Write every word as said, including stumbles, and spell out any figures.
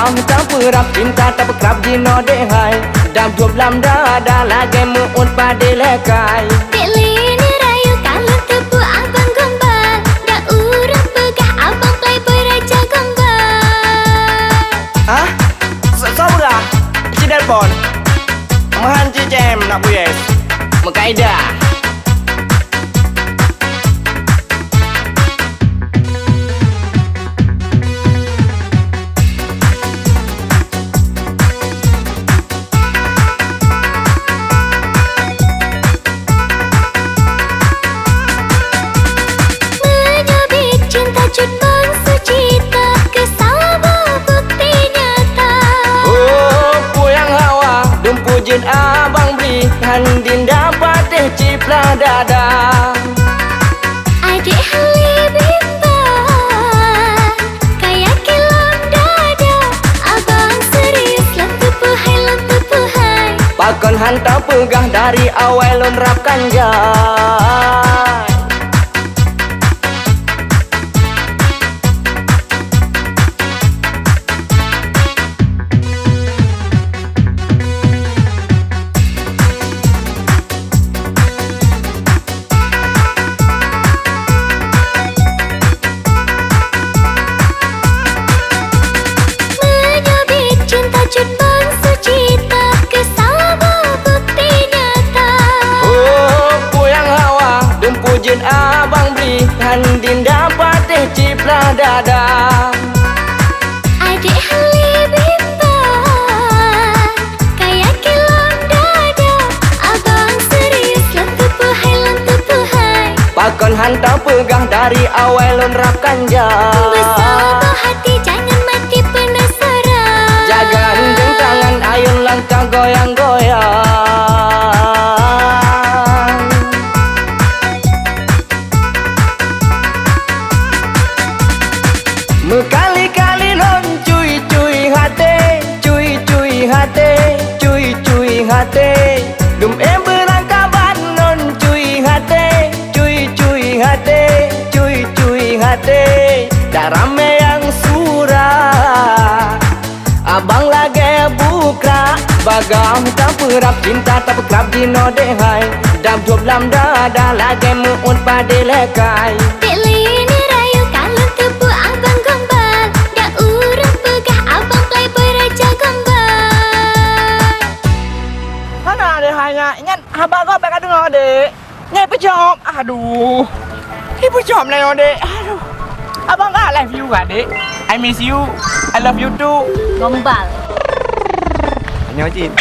Tapeurab cinta, tapeukrab jinoe dek hai. Dam dub lam dada lagèe meu'uet padé lhèe kai. Dek lé neurayeuk ka lôn teupeu abang gombal. Dak ureueng peugah abang playboy raja gombal. Hah? Soe, soe peugah? Ci telepon. Meuhan ci C M nak puyes. Meukaidah. Meunyoe biet cinta cut bang suci, teukeusaba bukti nyata. Oh, peue nyang hawa, dum peue jeuet abang bri, han dinda patéh ciplah dada. Adék hale bimbang, kaya kilon dada. Abang serius lôn teupeu hai, lôn teupeu hai. Pakon han tapeugah dari awai lôn rapkan jai. Meunyoe biet cinta cut bang suci, teukeusaba bukti nyata. Oh, peue nyang hawa, dum peue jeuet abang bri, han dinda patéh ciplah dada. Adék hale bimbang, kaya kilon dada. Abang serius lôn teupeu hai, lôn teupeu hai. Pakon han tapeugah dari awai lôn rapkan jai. Beusaboh hati jangan mati penasaran. Jaga gendeng tangan ayun langkah goyang-goyang. Meukali-kali lôn cui-cui haté, cui-cui haté, cui-cui haté. Dum éh beurangkaban lôn cui haté, cui-cui haté, cui-cui haté. Dak ramé nyang sura. Abang lagèe bukrak, bagaih tapeurab cinta, tapeukrab jinoe dek hai. Dam dub lam dada lagèe meu'uet padé lhèe kai. Dek lé neurayeuk ka lôn teupeu abang gombal, dak ureueng peugah abang playboy raja gombal. Hana deh hai nyak, nyan haba gob bèk ka deungoe dek. Nyan ipeucom, aduh. Ipeucom nyoe dek, aduh. Abang ka, I love you ka dek. I miss you. I love you too. Gombal. Nyoe cit.